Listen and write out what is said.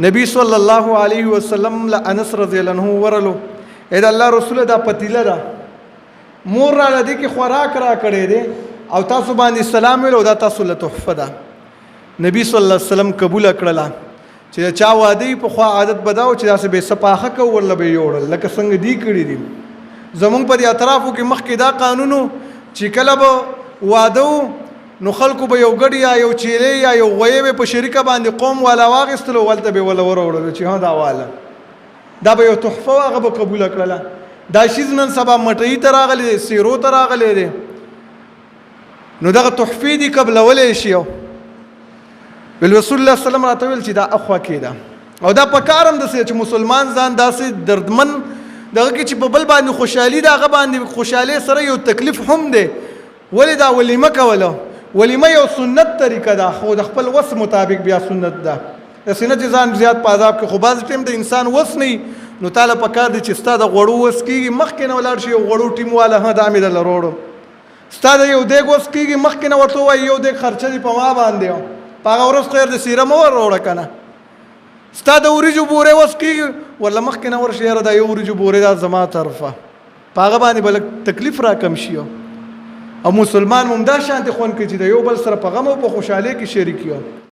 نبی صلی الله علیه وسلم له انس رضی الله عنه ورلو، اې د الله رسول، دا پتیله ده، مور را لدی کې خوراک را کړی دی او تاسو باندې سلام ویل او دا تاسو له تحفه ده. نبی صلی الله علیه وسلم قبول کړله. چې چا واده په خوا عادت بداو چې داسې به سپاخه کو ورله به یوړل، لکه څنګه دی کړی دي زمونږ په دې اطرافو کې. مخکې دا قانونو چې کله به واده، نو خلکو به یو ګډ یا یو چیلې یا یو غویې به په شریکه باندې قوم والا واغستلو، ولته به ولا وروړلو چې ها دا والا، دا به یو تحفه، هغه به قبول کړله. دا شیز نن سبا مټۍ ته راغلی دی، سیرو ته راغلی دی. نو دغه تحفې دي قبلولی شي. ویل رسول الله صلی الله علیه وسلم راته ویل چې دا اخوا کې ده او دا پکارم د چې مسلمان ځان داسې دردمن دغه کې چې په بل باندې خوشحالي، دا هغه باندې خوشحالي سره یو تکلیف هم دی. ولې دا ولیمه کوله؟ ولیمه یو سنت طریقه ده، خو د خپل وس مطابق بیا سنت ده، داسې نه چې ځان زیات په عذاب کې. خو بعض ټیم د انسان وس نه، نو تاله پکار دی چې ستا د غوړو وس کېږي، مخکې نه ولاړ شي یو غوړو ټیم والا، ها دا مې درله روړو. ستا د یو دیګ وس کېږي، مخکې نه ورته ووایي یو دیګ خرچه دې په ما باندې، په هغه ورځ خیر د سیره مه ور روړه که نه. ستا د وریجو بورې وس کېږي، ورله مخکې نه ورشي، یاره دا یو وریجو بورې دا زما طرفه، په هغه باندې به لږ تکلیف را کم شي. او مسلمان هم دا شانتې خوند کوي چې د یو بل سره په غم او په خوشحالۍ کې شریک یو.